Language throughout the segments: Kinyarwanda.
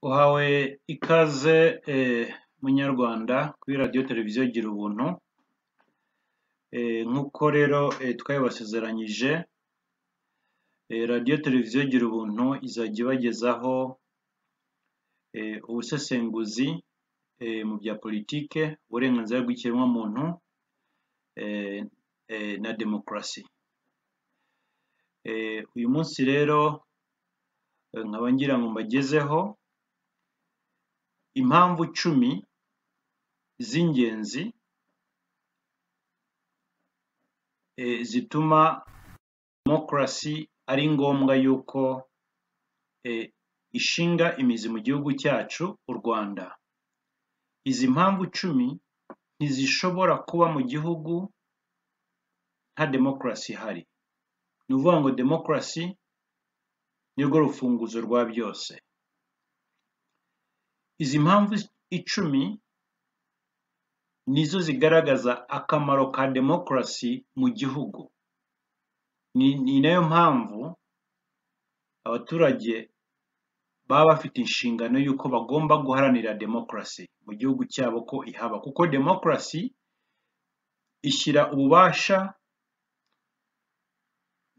Uhawe ikaze munyarwanda kuri radiyo televiziyo gira ubuntu. Nk'uko rero twabibasezeranyije, radiyo televiziyo gira ubuntu izajya ibagezaho ubusesenguzi mu bya politike, uburenganzira bw'ikiremwamuntu na demokarasi. Uyu munsi rero nkaba ngira ngo mbagezeho impamvu 10 z'ingenzi zituma demokarasi ari ngombwa yuko ishinga imizi mu gihugu cyacu u Rwanda. Izi mpamvu 10 ntizishobora kuba mu gihugu nta demokarasi ihari. Ni ukuvuga ngo demokarasi nirwo rufunguzo rwa byose. Izi mpamvu 10 nizo zigaragaza akamaro ka demokarasi mu gihugu. Ni nayo mpamvu abaturage baba bafite inshingano y'uko bagomba guharanira demokarasi mu gihugu cyabo ko ihaba, kuko demokarasi ishyira ububasha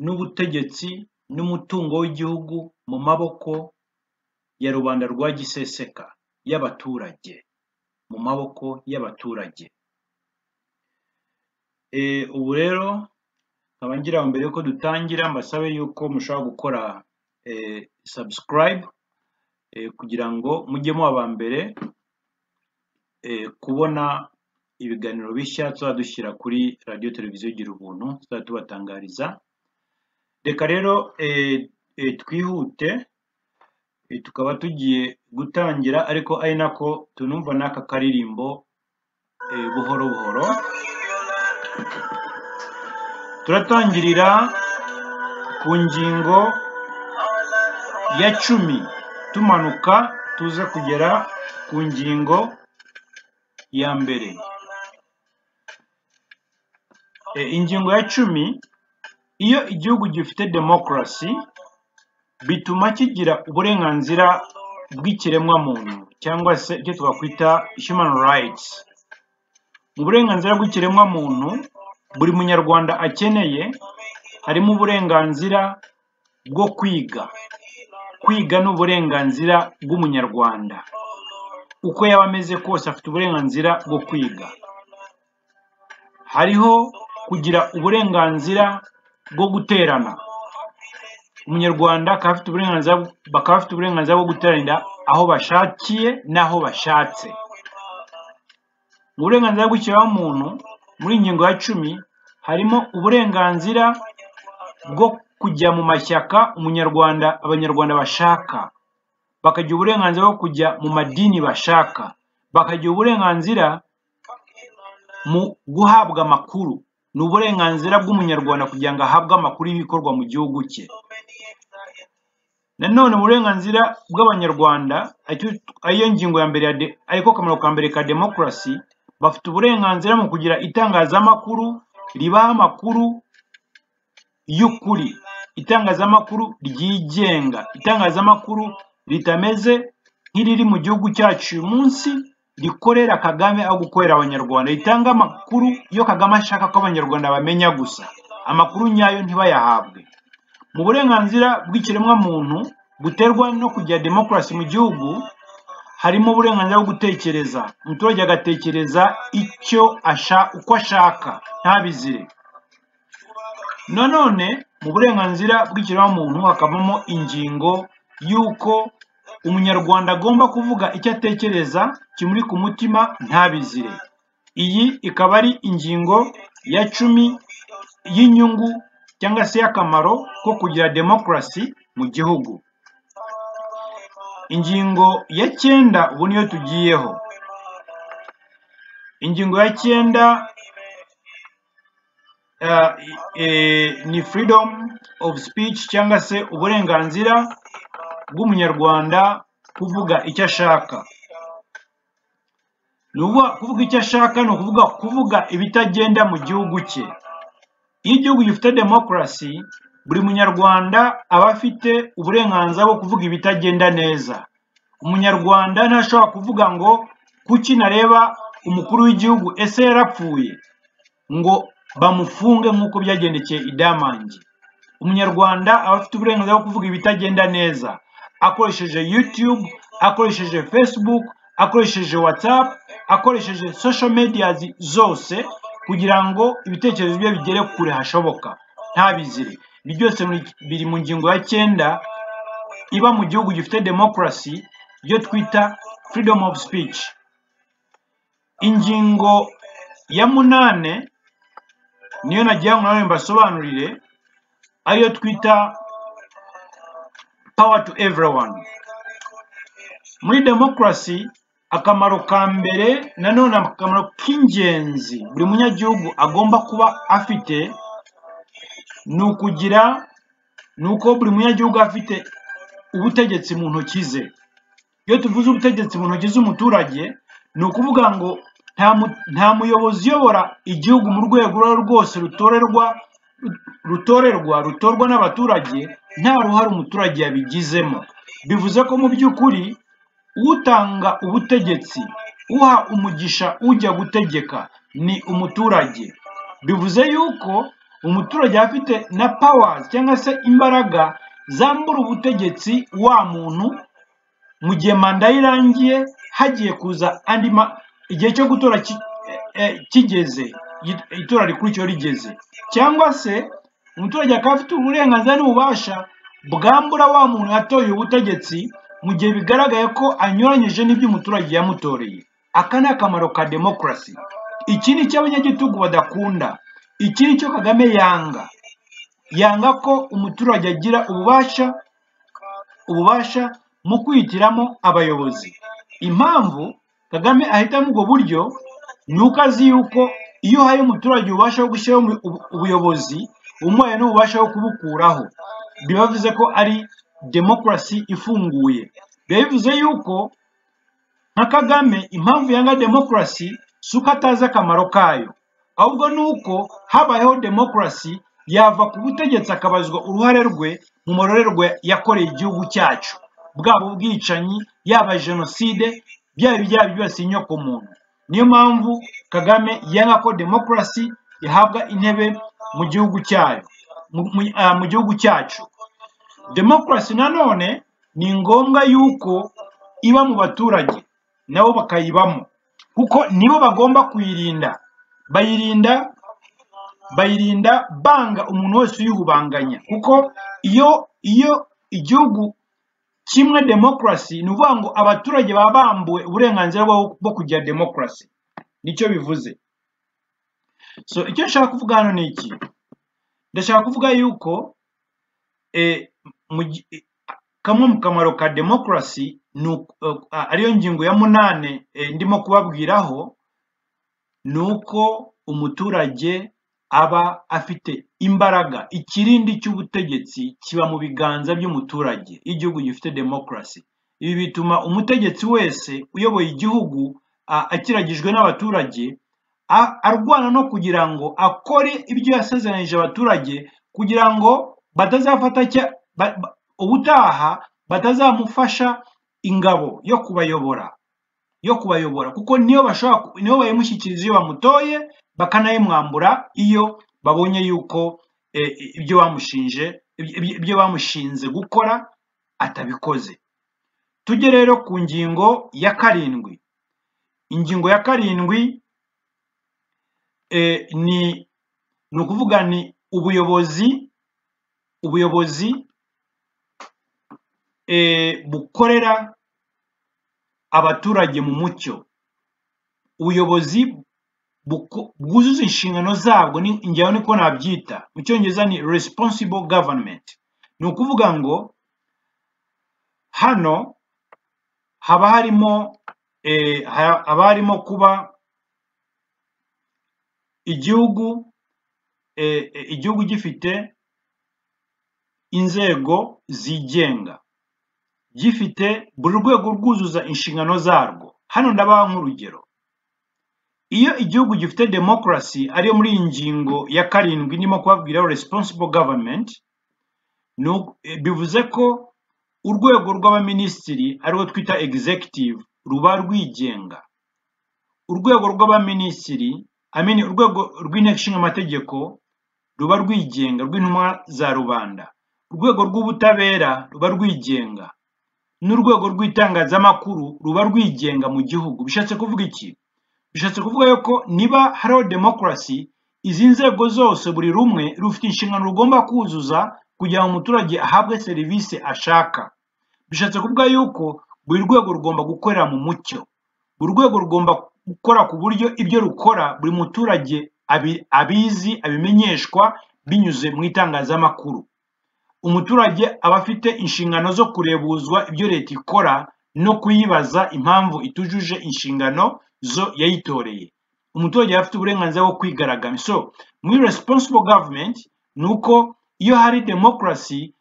n'ubutegetsi n'umutungo w'igihugu mu maboko ya rubanda rwa giseseka y'abaturage, mu maboko y'abaturage. Ubu rero nkaba ngira ngo mbere yuko dutangira mbasabe yuko mushobora gukora subscribe kugira ngo mujye muba aba mbere kubona ibiganiro bishya tuzajya dushyira kuri radiyo televiziyo gira ubuntu, tuzajya tubatangariza. Reka rero twihute, tukaba tugiye gutangira, ariko ari nako tunumva n'aka karirimbo buhoro buhoro. Turatangirira ku ngingo ya 10 tumanuka tuze kugera ku ngingo ya mbere. Ingingo ya 10, iyo igihugu gifite demokarasi bituma kigira uburenganzira bw'ikiremwamuntu cyangwa se icyo twakwita human rights. Mu burenganzira bw'ikiremwamuntu buri munyarwanda akeneye harimo uburenganzira bwo kwiga. Kwiga ni uburenganzira bw'umunyarwanda, uko yaba ameze kose afite uburenganzira bwo kwiga. Hariho kugira uburenganzira bwo guterana, umunyarwanda akaba afite uburenganzira, bakaba bafite uburenganzira bwo guteranira aho bashakiye n'aho bashatse. Mu burenganzira bw'ikiremwamuntu muri ingingo ya 10 harimo uburenganzira bwo kujya mu mashyaka umunyarwanda, abanyarwanda bashaka, bakagira uburenganzira bwo kujya mu madini bashaka, bakagira uburenganzira mu guhabwa amakuru. Ni uburenganzira bw'umunyarwanda kugira ngo ahabwe amakuru y'ibikorwa mu gihugu cye. Nanone uburenganzira bw'abanyarwanda, ariyo ngingo ya mbere, ariko akamaro ka mbere ka demokarasi, bafite uburenganzira mu kugira itangazamakuru ribaha amakuru y'ukuri, itangazamakuru ryigenga, itangazamakuru ritameze nk'iriri mu gihugu cyacu uyu munsi rikorera Kagame aho gukorera abanyarwanda, ritanga amakuru iyo Kagame ashaka ko abanyarwanda bamenya gusa, amakuru nyayo ntibayahabwe. Mu burenganzira bw'ikiremwamuntu buterwa no kugira demokarasi mu gihugu harimo uburenganzira bwo gutekereza, umuturage agatekereza icyo uko ashaka ntabizire. Nanone mu burenganzira bw'ikiremwamuntu hakabamo ingingo y'uko umunyarwanda agomba kuvuga icyo atekereza kimuri ku mutima ntabizire. Iyi ikaba ari ingingo ya 10 y'inyungu cyangwa se y'akamaro ko kugira demokarasi mu gihugu. Ingingo ya 9 ubu niyo tugiyeho. Ingingo ya 9 ni freedom of speech cyangwa se uburenganzira bw'umunyarwanda kuvuga icyo ashaka. Ni ukuvuga kuvuga icyo ashaka ni ukuvuga kuvuga ibitagenda mu gihugu cye. Iyo igihugu gifite demokarasi buri munyarwanda aba afite uburenganzira bwo kuvuga ibitagenda neza. Umunyarwanda ntashobora kuvuga ngo kuki nareba umukuru w'igihugu, ese yarapfuye, ngo bamufunge nk'uko byagendekeye Idamange. Umunyarwanda aba afite uburenganzira bwo kuvuga ibitagenda neza akoresheje YouTube, akoresheje Facebook, akoresheje WhatsApp, akoresheje social media zose, kugira ngo ibitekerezo bye bigere kure hashoboka, ntabizire. Ibi byose biri mu ngingo ya 9 iba mu gihugu gifite demokarasi, iyo twita freedom of speech. Ingingo ya 8 niyo nagira ngo nawe mbasobanurire, ariyo twita power to everyone. Muri demokarasi, akamaro ka mbere, nanone akamaro k'ingenzi buri munyagihugu agomba kuba afite, ni ukugira, ni uko buri munyagihugu afite ubutegetsi mu ntoki ze. Iyo tuvuze ubutegetsi mu ntoki z'umuturage, ni ukuvuga ngo nta muyobozi uyobora igihugu mu rwego urwo ari rwo rwose rutorerwa rutorwa n'abaturage nta ruhare umuturage yabigizemo. Bivuze ko mu by'ukuri utanga ubutegetsi, uha umugisha ujya gutegeka, ni umuturage. Bivuze yuko umuturage afite na powers cyangwa se imbaraga zambura ubutegetsi wa muntu mu gihe manda ye irangiye, hagiye kuza andi igihe cyo gutora kigeze, itora rikurikiyeho rigeze. Cyangwa se umuturage akaba afite uburenganzira n'ububasha bwambura wa muntu yatoye ubutegetsi mu gihe bigaragaye ko anyuranyije n'ibyo umuturage yamutoreye. Aka ni akamaro ka demokarasi. Iki ni cyo abanyagitugu badakunda, iki ni cyo Kagame yanga. Yanga ko umuturage agira ububasha mu kwihitiramo abayobozi. Impamvu Kagame ahitamo ubwo buryo ni uko azi yuko iyo uhaye umuturage ububasha bwo gushyiraho ubuyobozi, umuhaye n'ububasha bwo kubukuraho. Biba bivuze ko ari demokarasi ifunguye. Biba bivuze yuko nka Kagame, impamvu yanga demokarasi si uko atazi akamaro kayo, ahubwo ni uko habayeho demokarasi yava ku butegetsi akabazwa uruhare rwe mu marorerwa yakoreye igihugu cyacu, bwaba ubwicanyi, yaba jenoside, byaba ibyaha byibasiye inyokomuntu. Niyo mpamvu Kagame yanga ko demokarasi ihabwa intebe mu gihugu cyayo, mu gihugu cyacu. Demokarasi nanone ni ngombwa yuko iba mu baturage, nabo bakayibamo, kuko nibo bagomba kuyirinda. Bayirinda banga umuntu wese uyihubanganya, kuko iyo igihugu kimwe demokarasi, ni ukuvuga ngo abaturage baba bambuwe uburenganzira bwo kugira demokarasi, nicyo bivuze. So icyo nshaka kuvuga hano ni iki: ndashaka kuvuga yuko kamwe mu kamaro ka demokarasi ni ariyo ngingo ya 8 ndimo kubabwiraho, ni uko umuturage aba afite imbaraga. Ikirindi cy'ubutegetsi kiba mu biganza by'umuturage iyo igihugu gifite demokarasi. Ibi bituma umutegetsi wese uyoboye igihugu akiragijwe n'abaturage arwana no kugira ngo akore ibyo yasezeranyije abaturage, kugira ngo batazafata ubutaha batazamufasha ingabo yo kubayobora, kuko niyo bashobora niyo bayimushyikiriza iyo bamutoye, bakanayimwambura iyo babonye yuko ibyo bamushinje, ibyo bamushinze gukora atabikoze. Tujye rero ku ngingo ya 7. Ingingo ya 7 ni ukuvuga ni ubuyobozi bukorera abaturage mu mucyo, ubuyobozi bwuzuza inshingano zabwo. Ni njyewe niko nabyita, mu Cyongereza ni responsible government. Ni ukuvuga ngo hano haba harimo kuba igihugu gifite inzego zigenga, gifite buri rwego rwuzuza inshingano zarwo. Hano ndabaha nk'urugero: iyo igihugu gifite demokarasi, ariyo muri iyi ngingo ya 7 ndimo kubabwiraho, responsible government, bivuze ko Urwego rw'abaminisitiri, arirwo twita executive, ruba rwigenga. Urwego rw'abaminisitiri, I mean, urwego rw'inteko ishinga amategeko ruba rwigenga, rw'intumwa za rubanda. Urwego rw'ubutabera ruba rwigenga, n'urwego rw'itangazamakuru ruba rwigenga mu gihugu. Bishatse kuvuga iki? Bishatse kuvuga yuko niba hariho demokarasi, izi nzego zose buri rumwe rufite inshingano rugomba kuzuza kugira ngo umuturage ahabwe serivisi ashaka. Bishatse kuvuga yuko buri rwego rugomba gukorera mu mucyo, buri rwego rugomba gukora ku buryo ibyo rukora buri muturage abizi, abimenyeshwa binyuze mu itangazamakuru. Umuturage aba afite inshingano zo kurebuzwa ibyo leta ikora no kuyibaza impamvu itujuje inshingano zo yayitoreye. Umuturage aba afite uburenganzira bwo kwigaragambya. So muri responsible government ni uko iyo hari demokarasi,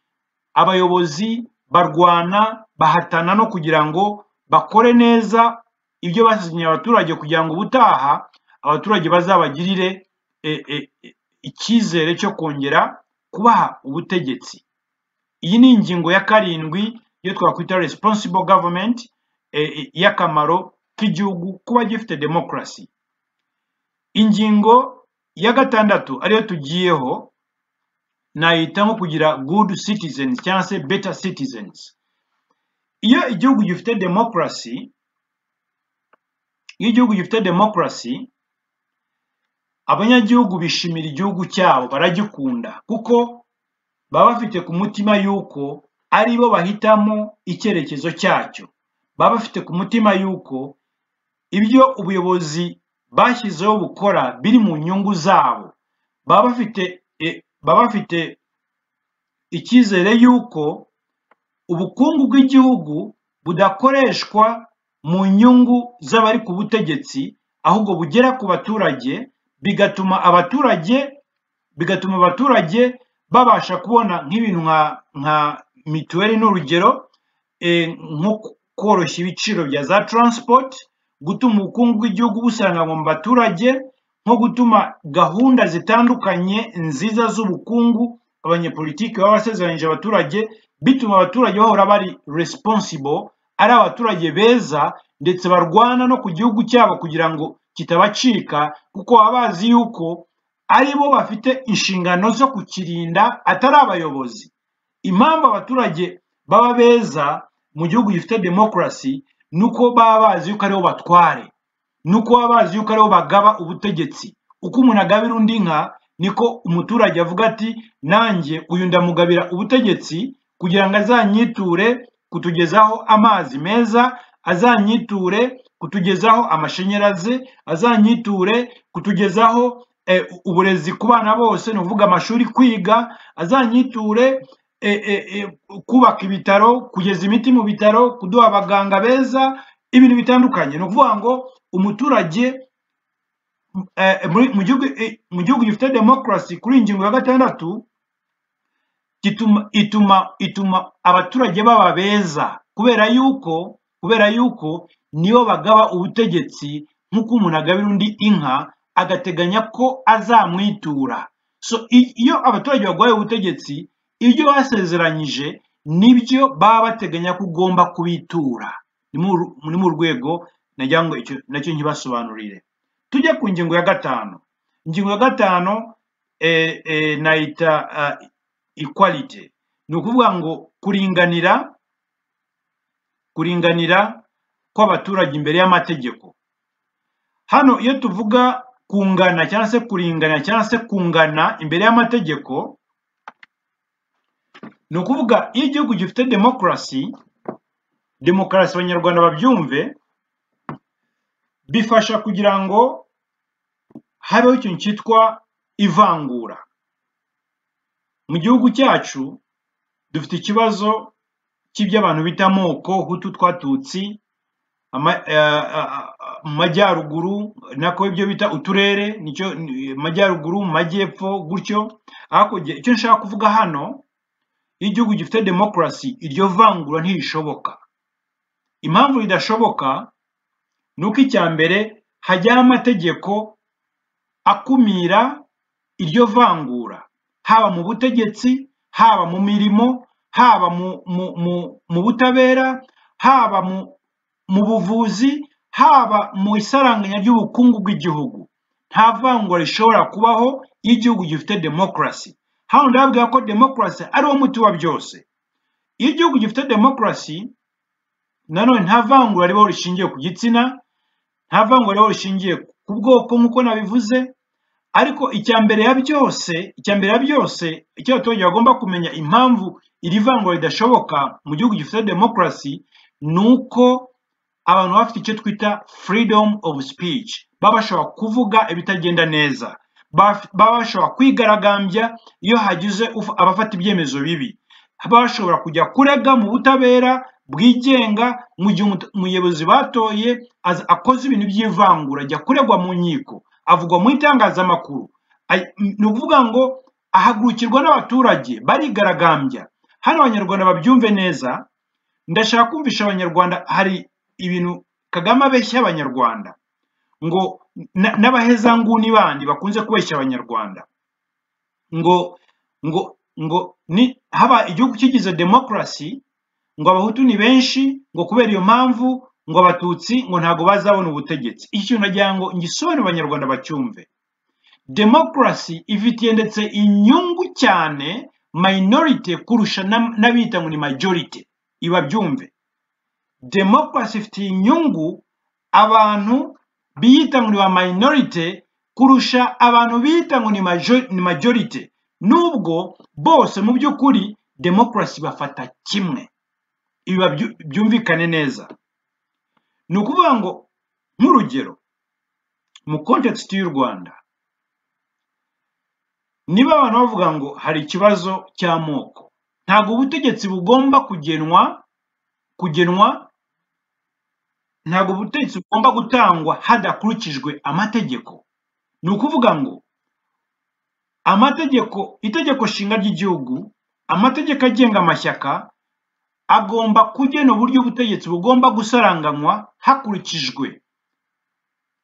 abayobozi barwana, bahatana no kugira ngo bakore neza ibyo basinyiye abaturage, kugira ngo ubutaha abaturage bazabagirire icyizere cyo kongera kubaha ubutegetsi. Iyi ni ingingo ya karindwi iyo twakwita responsible government, y'akamaro k'igihugu kuba gifite demokarasi. Ingingo ya gatandatu ariyo tugiyeho nayita nko kugira good citizens cyangwa se better citizens. Iyo igihugu gifite demokarasi, iyo igihugu gifite demokarasi, abanyagihugu bishimira igihugu cyabo, baragikunda, kuko baba bafite ku mutima yuko ari bo bahitamo icyerekezo cyacyo. Baba bafite ku mutima yuko ibyo ubuyobozi bashyizeho bukora biri mu nyungu zabo. Baba bafite icyizere yuko ubukungu bw'igihugu budakoreshwa mu nyungu z'abari ku butegetsi, ahubwo bugera ku baturage, bigatuma abaturage babasha kubona nk'ibintu nka mituweli, n'urugero, nko koroshya ibiciro bya za transport, gutuma ubukungu bw'igihugu busanganywa mu baturage, nko gutuma gahunda zitandukanye nziza z'ubukungu abanyepolitiki baba basezeranyije abaturage, bituma abaturage bahora bari responsible, ari abaturage beza, ndetse barwana no ku gihugu cyabo kugira ngo kitabacika, kuko baba bazi yuko ari bo bafite inshingano zo kukirinda, atari abayobozi. Impamvu abaturage baba beza mu gihugu gifite demokarasi ni uko baba bazi yuko aribo batware, ni uko baba bazi yuko aribo bagaba ubutegetsi. Uko umuntu agabira undi inka, niko umuturage avuga ati: "Nanjye uyu ndamugabira ubutegetsi kugira ngo azanyiture kutugezaho amazi meza, azanyiture kutugezaho amashanyarazi, azanyiture kutugezaho uburezi ku bana bose, ni ukuvuga amashuri, kwiga, azanyiture kubaka ibitaro, kugeza imiti mu bitaro, kuduha abaganga beza," ibintu bitandukanye. Ni ukuvuga ngo umuturage mu gihugu gifite demokarasi, kuri iyi ngingo ya gatandatu, ituma abaturage baba beza kubera yuko nibo bagaba ubutegetsi, nk'uko umuntu agabira undi inka agateganya ko azamwitura. So iyo abaturage baguhaye ubutegetsi, ibyo basezeranyije nibyo baba bateganya ko ugomba kubitura. Ni mu rwego nagira ngo icyo nacyo nkibasobanurire. Tujye ku ngingo ya gatanu. Ingingo ya gatanu nayita equality, ni ukuvuga ngo kuringanira kw'abaturage imbere y'amategeko. Hano iyo tuvuga kungana cyangwa se kuringana cyangwa se kungana imbere y'amategeko, ni ukuvuga iyo igihugu gifite demokarasi, demokarasi abanyarwanda babyumve, bifasha kugira ngo habeho ikintu cyitwa ivangura. Mu gihugu cyacu dufite ikibazo cy'ibyo abantu bita amoko, Hutu, Twatutsi, mu majyaruguru, nako ibyo bita uturere, nicyo majyaruguru, mu majyepfo, gutyo. Ariko icyo nshaka kuvuga hano, iyo igihugu gifite demokarasi, iryo vangura ntirishoboka. Impamvu ridashoboka ni uko icya mbere hajyaho amategeko akumira iryo vangura, haba mu butegetsi, haba mu mirimo, haba mu haba mu butabera, haba mu buvuzi, haba mu isaranganya ry'ubukungu bw'igihugu. Nta vangura rishobora kubaho iyo igihugu gifite demokarasi. Hano ndababwira ko demokarasi ari wo muti wa byose. Iyo igihugu gifite demokarasi, nanone nta vangura ribaho rishingiye ku gitsina, nta vangura ribaho rishingiye ku bwoko nk'uko nabivuze. Ariko icya mbere ya byose, icya mbere ya byose, icyo abaturage bagomba kumenya impamvu iri vangura ridashoboka mu gihugu gifite demokarasi, ni uko abantu baba bafite icyo twita freedom of speech, baba bashobora kuvuga ibitagenda neza, baba bashobora kwigaragambya iyo hagize abafata ibyemezo bibi, baba bashobora kujya kurega mu butabera bwigenga mu gihe umuyobozi batoye akoze ibintu by'ivangura, ajya kuregwa mu nkiko, avugwa mu itangazamakuru. Ni ukuvuga ngo ahagurukirwa n'abaturage barigaragambya. Hano Abanyarwanda babyumve neza, ndashaka kumvisha Abanyarwanda hari ibintu Kagame abeshya Abanyarwanda ngo n'abahezanguni bandi bakunze kubeshya Abanyarwanda ngo ni haba igihugu kigize demokarasi, ngo Abahutu ni benshi, ngo kubera iyo mpamvu ngo Abatutsi ngo ntabwo bazabona ubutegetsi. Iki kintu nagira ngo ngisobanure Abanyarwanda bacyumve. Demokarasi ifitiye ndetse inyungu cyane minority kurusha n'abita ngo ni majority. Ibabyumve, demokarasi ifitiye inyungu abantu biyita ngo ni ba minority kurusha abantu biyita ngo ni majority, nubwo bose mu by'ukuri demokarasi bafata kimwe. Ibi byumvikane neza. Ni ukuvuga ngo nk'urugero mu context y'u Rwanda, niba abantu bavuga ngo hari ikibazo cy'amoko, ntabwo ubutegetsi bugomba kugenwa, ntabwo ubutegetsi bugomba gutangwa hadakurikijwe amategeko. Ni ukuvuga ngo amategeko, itegeko nshinga ry'igihugu, amategeko agenga amashyaka agomba kugena uburyo ubutegetsi bugomba gusaranganywa hakurikijwe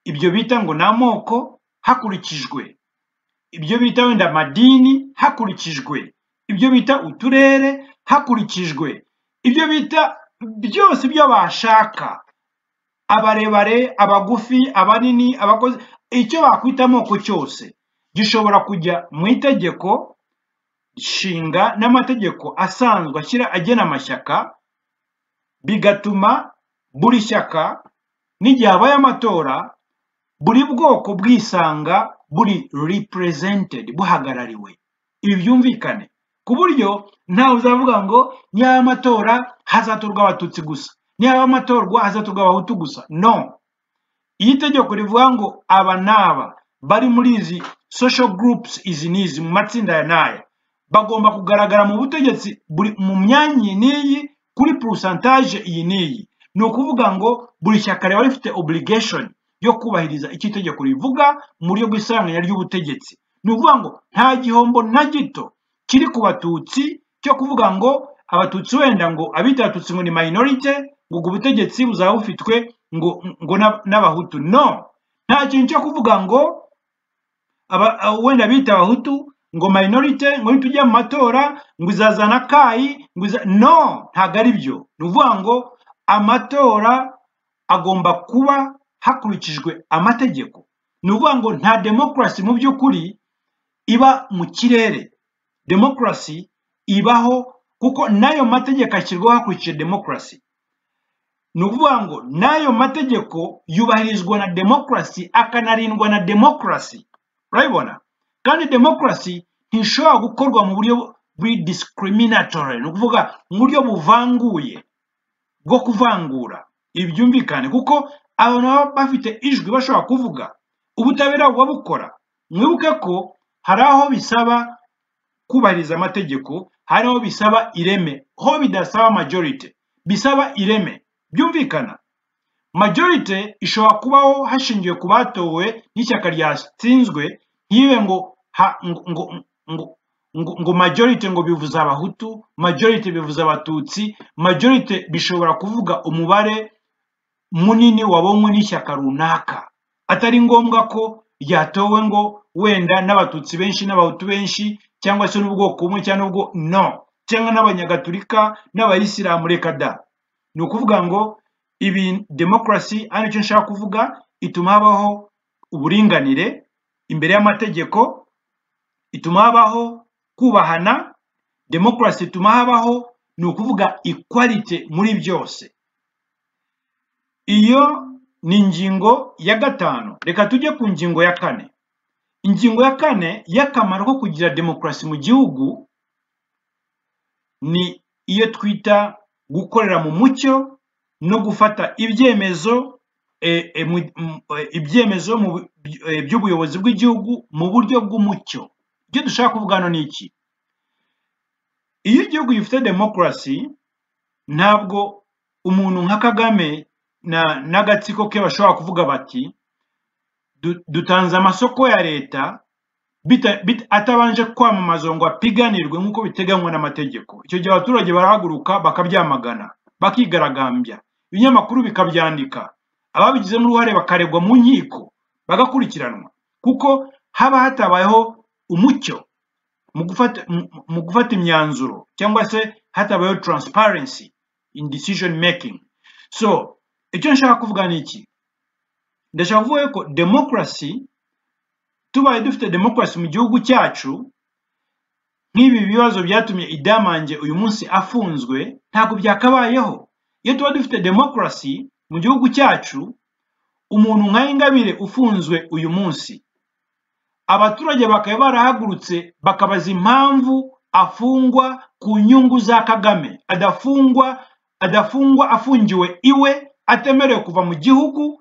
ibyo bita ngo ni amoko, hakurikijwe ibyo bita wenda amadini, hakurikijwe ibyo bita uturere, hakurikijwe ibyo bita byose ibyo bashaka, abarebare, abagufi, abanini, abakozi, icyo bakwita amoko cyose gishobora kujya mu itegeko nshinga n'amategeko asanzwe ashyira agena amashyaka, bigatuma buri shyaka n'igihe habaye amatora buri bwoko bwisanga buri represented, buhagarariwe. Ibi byumvikane ku buryo ntawe uzavuga ngo niba amatora hazatorwa Abatutsi gusa, niba amatorwa hazatorwa Abahutu gusa. No, iyo itegeko rivuga ngo aba n'aba bari muri izi social groups izi n'izi, mu matsinda aya n'aya, bagomba kugaragara mu butegetsi buri mu myanya iyi n'iyi kuri pourcentage iyi n'iyi, ni ukuvuga ngo buri shyaka riba rifite obligation yo kubahiriza icyo itegeko rivuga mu buryo bw'isaranganya ry'ubutegetsi. Ni ukuvuga ngo nta gihombo na gito kiri ku Batutsi cyo kuvuga ngo Abatutsi wenda ngo abita Abatutsi ngo ni minority, ngo ubwo butegetsi buzaba bufitwe ngo n'Abahutu. No, nta kintu cyo kuvuga ngo wenda bita Abahutu ngo minority, ngo nitujya mu matora ngo izazana kayi ngo iza... No, ntabwo ari byo. Ni ukuvuga ngo amatora agomba kuba hakurikijwe amategeko. Ni ukuvuga ngo nta demokarasi mu by'ukuri iba mu kirere. Demokarasi ibaho kuko n'ayo mategeko ashyirwaho hakurikije demokarasi. Ni ukuvuga ngo n'ayo mategeko yubahirizwa na demokarasi, akanarindwa na demokarasi. Urabibona? Kandi demokarasi ntishobora gukorwa mu buryo buri discriminatory, ni ukuvuga mu buryo buvanguye bwo kuvangura. Ibi byumvikane kuko abantu baba bafite ijwi bashobora kuvuga, ubutabera buba bukora. Mwibuke ko hari aho bisaba kubahiriza amategeko, hari aho bisaba ireme, ho bidasaba majority, bisaba ireme. Byumvikana, majority ishobora kubaho hashingiwe ku batowe n'ishyaka ryatsinzwe, ntibe ngo ha, ngo, ngo, ngo, ngo, ngo majority ngo bivuze Abahutu, majority bivuze Abatutsi. Majority bishobora kuvuga umubare munini wabonywe n'ishyaka runaka, atari ngombwa ko ryatowe ngo wenda n'Abatutsi benshi n'Abahutu benshi, cyangwa se n'ubwoko bumwe cyangwa n'ubwo. No, cyangwa n'abanyagatulika n'abayisilamu, reka da. Ni ukuvuga ngo ibi demokarasi, hano icyo nshaka kuvuga, ituma habaho uburinganire imbere y'amategeko, ituma habaho kubahana. Demokarasi ituma habaho, ni ukuvuga, equality muri byose. Iyo ni ingingo ya gatanu. Reka tujye ku ngingo ya kane. Ingingo ya kane y'akamaro ko kugira demokarasi mu gihugu ni iyo twita gukorera mu mucyo no gufata ibyemezo ibyemezo by'ubuyobozi bw'igihugu mu buryo bw'umucyo. Icyo dushaka kuvuga hano ni iki: iyo igihugu gifite demokarasi, ntabwo umuntu nka Kagame n'agatsiko ke bashobora kuvuga bati "Dutanze amasoko ya leta" atabanje kwamamaza ngo apiganirwe nk'uko biteganywa n'amategeko. Icyo gihe abaturage barahaguruka bakabyamagana, bakigaragambya, ibinyamakuru bikabyandika, ababigizemo uruhare bakaregwa mu nkiko, bagakurikiranwa, kuko haba hatabayeho umucyo mu gufata imyanzuro, cyangwa se hatabayeho transparency in decision making. So icyo nshaka kuvuga ni iki? Ndashaka kuvuga ko demokarasi, tubaye dufite demokarasi mu gihugu cyacu, nk'ibi bibazo byatumye Idamange uyu munsi afunzwe ntabwo byakabayeho. Iyo tuba dufite demokarasi mu gihugu cyacu, umuntu nka Ingabire ufunzwe uyu munsi, abaturage bakaba barahagurutse bakabaza impamvu afungwa ku nyungu za Kagame, adafungwa afungiwe iwe, atemerewe kuva mu gihugu,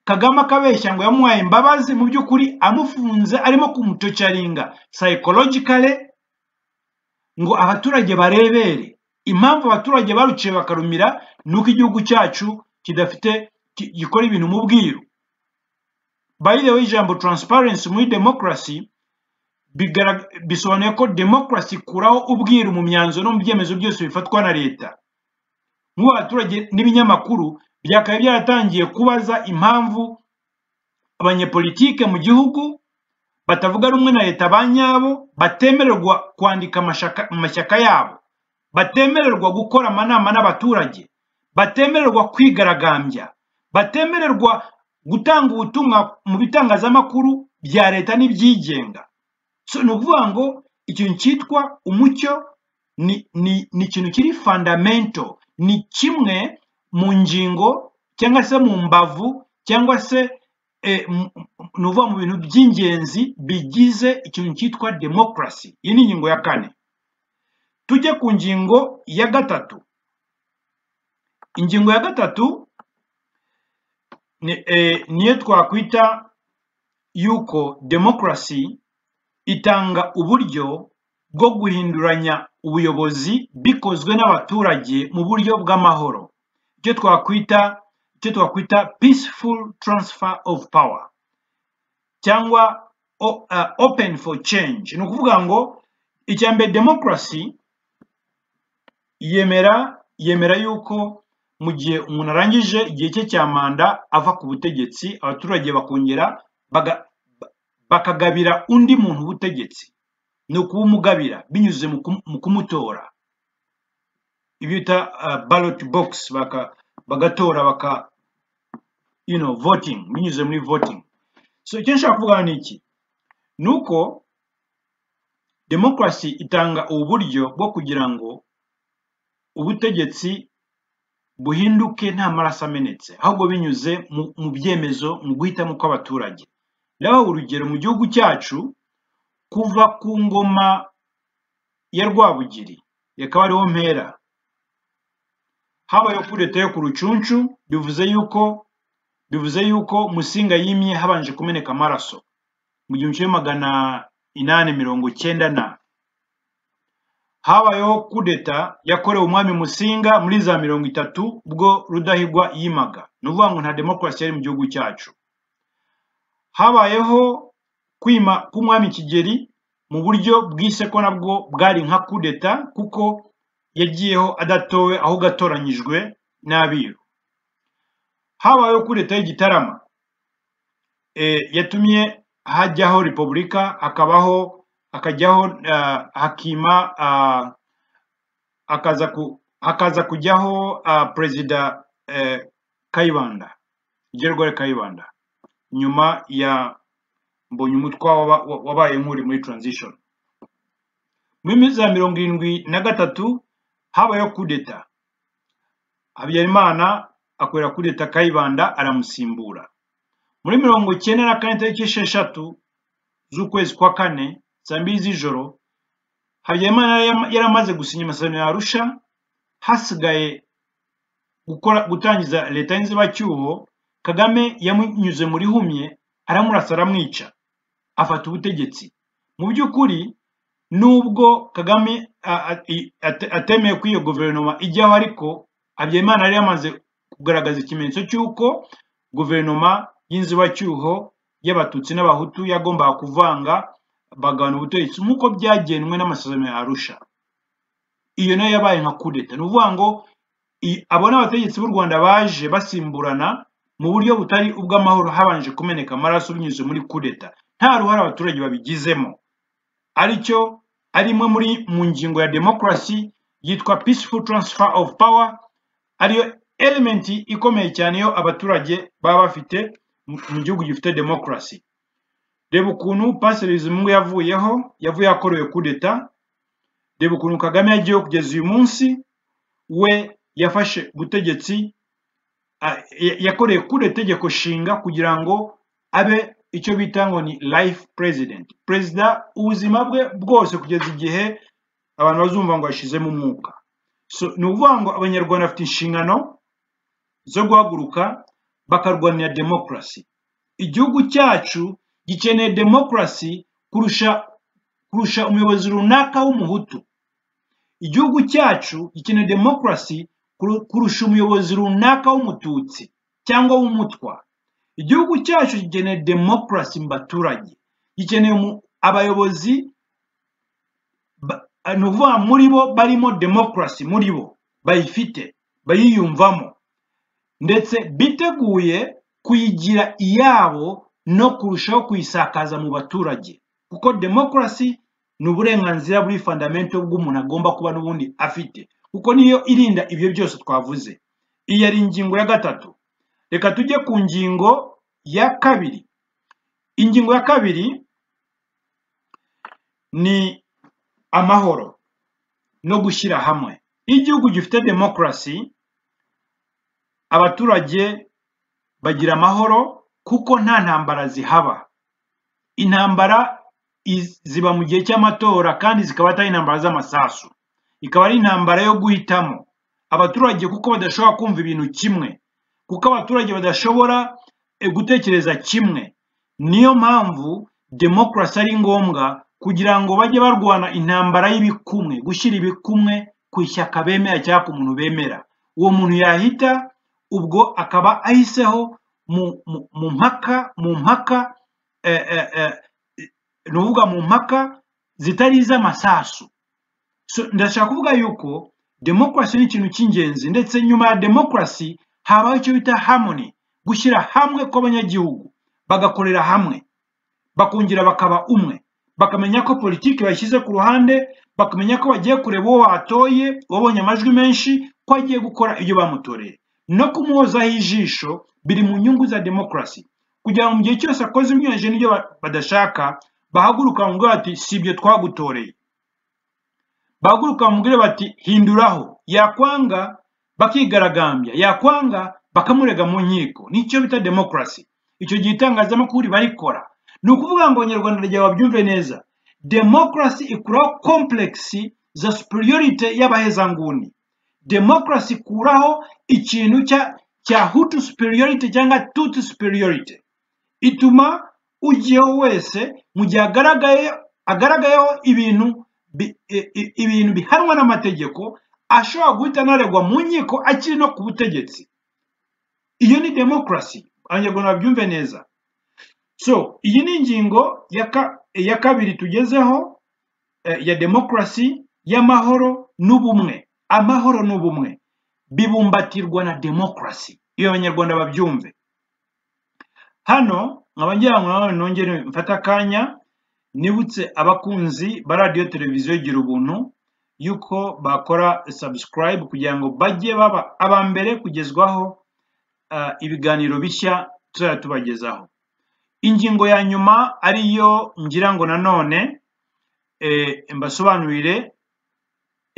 Kagame akabeshya ngo yamuhaye imbabazi, mu by'ukuri amufunze arimo kumutorturinga psychologically, ngo abaturage barebere. Impamvu abaturage baruciye bakarumira ni uko igihugu cyacu kidafite gikora ibintu mu bwiru. By the way, ijambo transparency muri democracy bisobanuye ko demokarasi ikuraho ubwiru mu myanzuro no mu byemezo byose bifatwa na leta. Nk'ubu abaturage n'ibinyamakuru byakabaye byaratangiye kubaza impamvu abanyepolitike mu gihugu batavuga rumwe na leta ba nyabo batemererwa kwandika amashyaka yabo, batemererwa gukora amanama n'abaturage, batemererwa kwigaragambya, batemererwa gutanga ubutumwa mu bitangazamakuru bya leta n'ibyigenga. So ni ukuvuga ngo ikintu cyitwa umucyo ni ikintu kiri fundamental, ni kimwe mu ngingo cyangwa se mu mbavu cyangwa se ni ukuvuga mu bintu by'ingenzi bigize ikintu cyitwa demokarasi. Iyi ni ingingo ya kane. Tujye ku ngingo ya gatatu. Ingingo ya gatatu niyo twakwita yuko demokarasi itanga uburyo bwo guhinduranya ubuyobozi bikozwe n'abaturage mu buryo bw'amahoro, icyo twakwita peaceful transfer of power cyangwa open for change. Ni ukuvuga ngo icya mbere, demokarasi yemera yuko mu gihe umuntu arangije igihe cye cya manda ava ku butegetsi, abaturage bakongera bakagabira undi muntu ubutegetsi. Ni ukubumugabira binyuze mu kumutora, ibyo bita ballot box, bagatora, baka voting, binyuze muri voting. So icyo nshaka kuvuga ni iki? Ni uko demokarasi itanga ubu buryo bwo kugira ngo ubutegetsi buhinduke nta maraso amenetse, ahubwo binyuze mu byemezo, mu guhitamo kw'abaturage. Ndabaha urugero: mu gihugu cyacu, kuva ku ngoma ya Rwabugiri, reka ariho mpera, habayeho kudeta yo ku Rucunshu. Bivuze yuko Musinga yimye habanje kumeneka amaraso mu 1890, na habayeho kudeta yakorewe umwami Musinga muri za 30 ubwo Rudahigwa yimaga. Ni ukuvuga ngo nta demokarasi yari mu gihugu cyacu. Habayeho kwima k'umwami Kigeli mu buryo bwise ko nabwo bwari nka kudeta, kuko yagiyeho adatowe, ahubwo atoranyijwe n'abiru. Habayeho kudeta y'igitarama yatumye hajyaho repubulika, hakabaho hakajyaho hakima hakaza kujyaho perezida Kayibanda, Gregoire Kayibanda, nyuma ya Mbonyumutwa wabaye nk'uri muri transition. Muri za 73 habayeho kudeta, Habyarimana akorera kudeta Kayibanda aramusimbura. Muri 94 tariki 6 z'ukwezi kwa kane saa 2 z'ijoro, Habyarimana yaramaze gusinya amasezerano ya Arusha, hasigaye gukora gutangiza leta y'inzibacyuho. Kagame yamunyuze muri humye aramurasa aramwica, afata ubutegetsi. Mu by'ukuri nubwo Kagame atemeye ko iyo guverinoma ijyaho, ariko Habyarimana yari yamaze kugaragaza ikimenyetso cy'uko guverinoma y'inzibacyuho y'Abatutsi n'Abahutu yagombaga kuvanga bagabana ubutegetsi nk'uko byagenwe n'amasezerano ya Arusha. Iyo nayo yabaye nka kudeta. Ni ukuvuga ngo abo ni abategetsi b'u Rwanda baje basimburana mu buryo butari ubw'amahoro, habanje kumeneka amaraso binyuze muri kudeta, nta ruhare abaturage babigizemo. Aricyo ari imwe muri mu ngingo ya demokarasi yitwa peaceful transfer of power, ariyo element ikomeye cyane iyo abaturage baba bafite mu gihugu gifite demokarasi. Reba ukuntu Pasiteri Bizimungu yavuyeho, yavuye akorewe kudeta. Reba ukuntu Kagame yagiyeho kugeza uyu munsi, we yafashe ubutegetsi yakoreye kure itegeko nshinga kugira ngo abe icyo bita ngo ni life president, perezida ubuzima bwe bwose kugeza igihe abantu bazumva ngo yashizemo umwuka. So ni ukuvuga ngo Abanyarwanda bafite inshingano zo guhaguruka bakarwanira demokarasi. Igihugu cyacu gikeneye demokarasi kurusha umuyobozi runaka w'Umuhutu. Igihugu cyacu gikeneye demokarasi kurusha umuyobozi runaka w'Umututsi cyangwa w'Umutwa. Igihugu cyacu gikeneye demokarasi mu baturage, gikeneye abayobozi ni ukuvuga muri bo barimo demokarasi, muri bo bayifite, bayiyumvamo, ndetse biteguye kuyigira iyabo no kurushaho kuyisakaza mu baturage, kuko demokarasi ni uburenganzira buri fundamental bw'umuntu agomba kuba n'ubundi afite, kuko niyo irinda ibyo byose twavuze. Iyi ari ingingo ya gatatu. Reka tujye ku ngingo ya kabiri. Ingingo ya kabiri ni amahoro no gushyira hamwe. Iyo igihugu gifite demokarasi, abaturage bagira amahoro kuko nta ntambara zihaba. Intambara ziba mu gihe cy'amatora, kandi zikaba atari intambara z'amasasu, ikaba ari intambara yo guhitamo abaturage, kuko badashobora kumva ibintu kimwe, kuko abaturage badashobora gutekereza kimwe. Niyo mpamvu demokarasi ari ngombwa kugira ngo bajye barwana intambara y'ibikumwe, gushyira ibikumwe ku ishyaka bemera cyangwa ku muntu bemera. Uwo muntu yahita ubwo akaba ahiseho mu mpaka, ni ukuvuga mu mpaka zitari iz'amasasu. So, ndashaka kuvuga yuko demokarasi ni ikintu cy'ingenzi, ndetse nyuma ya demokarasi habaho icyo bita harmony, gushyira hamwe kw'abanyagihugu, bagakorera hamwe, bakongera bakaba umwe, bakamenya ko politiki bashyize ku ruhande, bakamenya ko bagiye kureba uwo batoye wabonye amajwi menshi ko agiye gukora ibyo bamutoreye, no kumuhozaho ijisho biri mu nyungu za demokarasi, kugira ngo mu gihe cyose akoze ibinyuranyije n'ibyo badashaka, bahaguruka bamubwire bati: "Si ibyo twagutoreye." Bahaguruka bamubwire bati: "Hinduraho." Yakwanga bakigaragambya, yakwanga bakamurega mu nkiko. Nicyo bita demokarasi. Icyo gihe itangazamakuru barikora. Ni ukuvuga ngo Abanyarwanda rya babyumve neza, demokarasi ikuraho complex za superiority y'abahezanguni. Demokarasi ikuraho ikintu cya Hutu superiority cyangwa Tutsi superiority. Ituma ugiyeho wese mu gihe agaragayeho ibintu bihanwa n'amategeko, ashobora guhita anaregwa mu nkiko akiri no ku butegetsi. Iyo ni demokarasi, Abanyarwanda babyumve neza. So iyi ni ingingo ya kabiri tugezeho ya demokarasi, y'amahoro n'ubumwe. Amahoro n'ubumwe bibumbatirwa na demokarasi, iyo Abanyarwanda babyumve. Hano nkaba ngira ngo nanone nongere mfate akanya. Nibutse abakunzi ba radiyo televiziyo Gira Ubuntu yuko bakora subscribe kugira ngo bajye baba aba mbere kugezwaho ibiganiro bishya tuzajya tubagezaho. Ingingo ya nyuma ariyo ngira ngo nanone mbasobanurire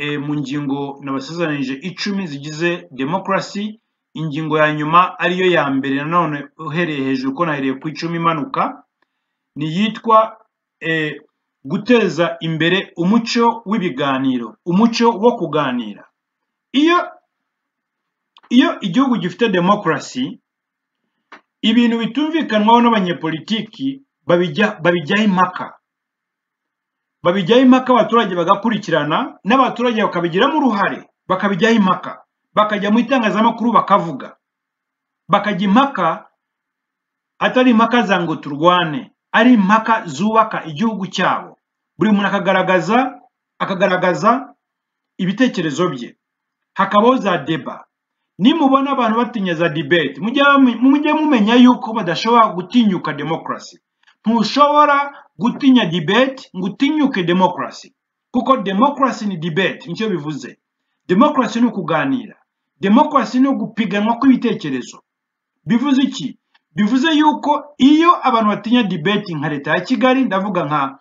mu ngingo nabasezeranyije 10 zigize demokarasi, ingingo ya nyuma ariyo ya mbere nanone uhereye hejuru ko nahereye ku 10 imanuka, ni iyitwa guteza imbere umuco w'ibiganiro, umuco wo kuganira. Iyo igihugu gifite demokarasi, ibintu bitumvikanwaho n'abanyepolitiki babijyaho impaka, abaturage bagakurikirana, n'abaturage bakabigiramo uruhare, bakabijyaho impaka, bakajya mu itangazamakuru bakavuga, bakajya impaka, atari impaka za ngo turwane, ari impaka zubaka igihugu cyabo. Buri muntu akagaragaza ibitekerezo bye, hakabaho za deba. Nimubona abantu batinya za debate, mujye mumenya yuko badashobora gutinyuka demokarasi. Ntushobora gutinya debate ngo utinyuke demokarasi, kuko demokarasi ni debate, nicyo bivuze. Demokarasi ni ukuganira, demokarasi ni ugupiganwa kw'ibitekerezo. Bivuze iki? Bivuze yuko iyo abantu batinya debate nka leta ya Kigali, ndavuga nka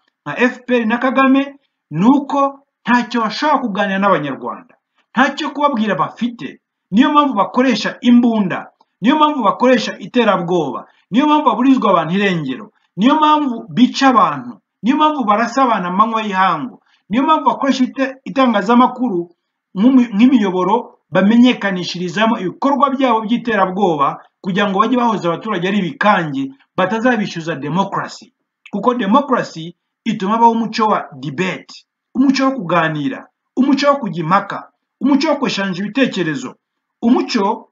FPR na Kagame, nuko ntacyo bashobora kuganira n'Abanyarwanda, ntacyo kubabwira bafite. Niyo mpamvu bakoresha imbunda, niyo mpamvu bakoresha iterabwoba, niyo mpamvu baburizwa abantu irengero, niyo mpamvu bica abantu, niyo mpamvu barasa abantu amanywa y'ihangu, niyo mpamvu bakoresha itangazamakuru nk'imiyoboro bamenyekanishirizamo ibikorwa byabo by'iterabwoba, kugira ngo bajye bahoza abaturage ari ibikange, batazabishyuza demokarasi. Kuko demokarasi ituma habaho umuco wa debate, umuco wo kuganira, umuco wo kujya impaka, umuco wo kweshanja ibitekerezo, umuco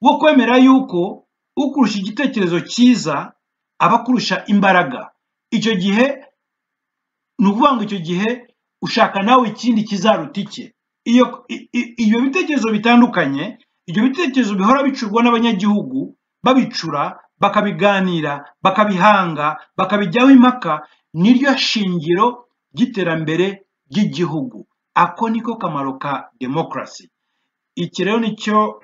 wo kwemera yuko ukurusha igitekerezo cyiza aba akurusha imbaraga. Icyo gihe ni ukuvuga ngo icyo gihe ushaka nawe ikindi kizaruta icye. Iyo bitekerezo bitandukanye, ibyo bitekerezo bihora bicurwa n'abanyagihugu, babicura, bakabiganira, bakabihanga, bakabijyaho impaka, niryo shingiro ry'iterambere ry'igihugu. Ako niko kamaro ka demokarasi. Iki rero nicyo,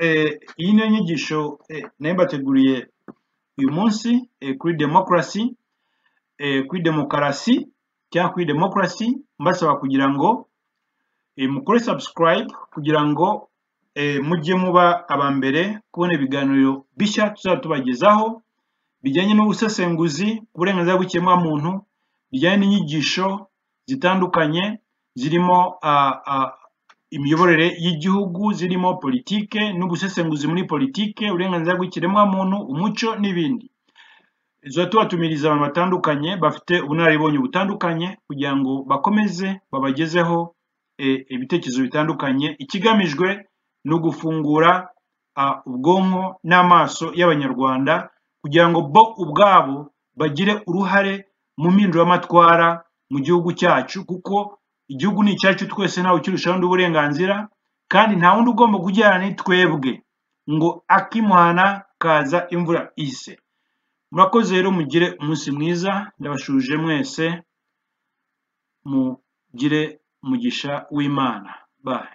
iyi niyo nyigisho nayo mbateguriye uyu munsi kuri demokarasi, kuri demokarasi cyangwa kuri demokarasi, mbasaba kugira ngo mukore subscribe kugira ngo mujye muba aba mbere kubona ibiganiro bishya tuzajya tubagezaho bijyanye n'ubusesenguzi ku burenganzira bw'ikiremwamuntu, bijyanye n'inyigisho zitandukanye zirimo imiyoborere y'igihugu, zirimo politike n'ubusesenguzi muri politike, uburenganzira bw'ikiremwamuntu, umuco n'ibindi. Tuzajya tubatumiriza abantu batandukanye bafite ubunararibonye butandukanye kugira ngo bakomeze babagezeho ibitekerezo bitandukanye. Ikigamijwe ni ugufungura ubwonko n'amaso y'Abanyarwanda kugira ngo bo ubwabo bagire uruhare mu mpinduramatwara mu gihugu cyacu, kuko igihugu ni icyacu twese, ntawe ukirushaho undi uburenganzira, kandi nta wundi ugomba kugirana ni twebwe ngo akimuhana kaza imvura ise. Murakoze rero, mugire umunsi mwiza, ndabashuje mwese, mugire umugisha w'Imana. Bye.